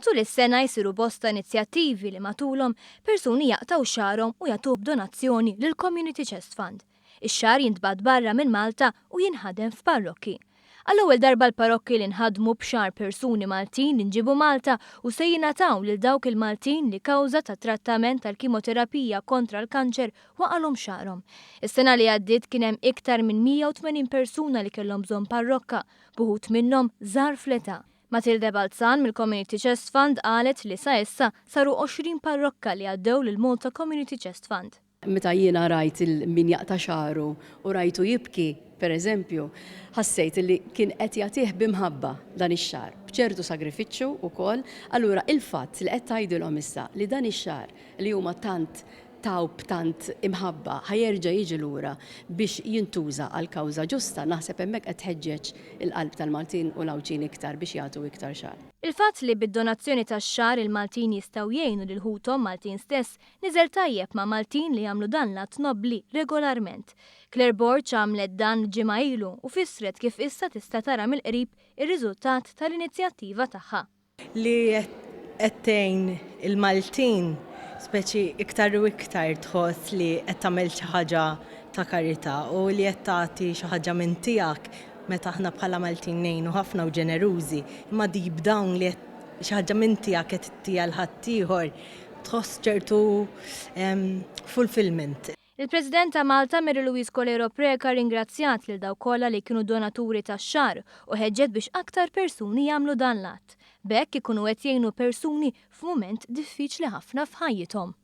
Matul is-sena jsiru bosta inizjattivi li matulhom persuni jaqtgħu xagħarhom u jagħtuh b'donazzjoni lill-Community Chest Fund. Ix-xagħar jintbagħat barra minn Malta u jinħadem f'parrokki. Għall-ewwel darba l-parokki li nħadmu b'xagħar persuni Maltin inġiebu Malta u se jingħataw lil dawk il-Maltin li kawża tat-trattament tal-kimoterapija kontra l-kanċer waqalhom xagħarhom. Is-sena li għaddiet kien hemm iktar minn 180 persuna li kellhom bżonn parrokka, b'uħud minnhom żgħar fl-età. Matilde Balzan mill-Community Chest Fund qalet li sa issa saru 20 parrokka li għaddew lill-Malta Community Chest Fund. Meta jiena rajt 'il min jaqta' xagħru u rajtu jibki, per eżempju, ħassejt li kien qed jagħtih bi mħabba dan ix-xagħar, b'ċertu sagrifiċċju wkoll. Allura il-fatt li qed tgħidilhom issa li dan ix-xagħar li huma tant taw b'tant imħabba ħa jerġa' jiġi lura biex jintuża għal kawża ġusta, naħseb hemmhekk qed tħeġġeġ il-qalb tal-Maltin u l-Għawdxin iktar biex jagħtu iktar xagħar. Il-fatt li bid-donazzjoni tax-xagħar il-Maltin jistgħu jgħinu lil ħuthom Maltin stess Niżel tajjeb ma' Maltin li jagħmlu dan l-att nobbli regolarment. Claire Borg għamlet dan ġimgħa ilu u fissret kif issa tista' tara mill-qrib ir-riżultat tal-inizjattiva tagħha. Li qed tgħin il-Maltin, speċi iktar u iktar tħoss li qed tagħmel xi ħaġa ta' karità u li qed tagħti xi ħaġa minn tiegħek meta aħna bħala Maltin ngħinu ħafna u ġenerużi, imma deep down li qed xi ħaġa minn tiegħek qed ittiha 'l ħaddieħor tħoss ċertu fulfillment. Il-President ta' Malta Mary Louise Coleiro Preca rringrazzjat lil dawk kollha li kienu donaturi tax-xahar u ħeġġet biex aktar persuni jagħmlu dan l-att. B'hekk ikunu qed jgħinu persuni f'mument diffiċli ħafna f'ħajjithom.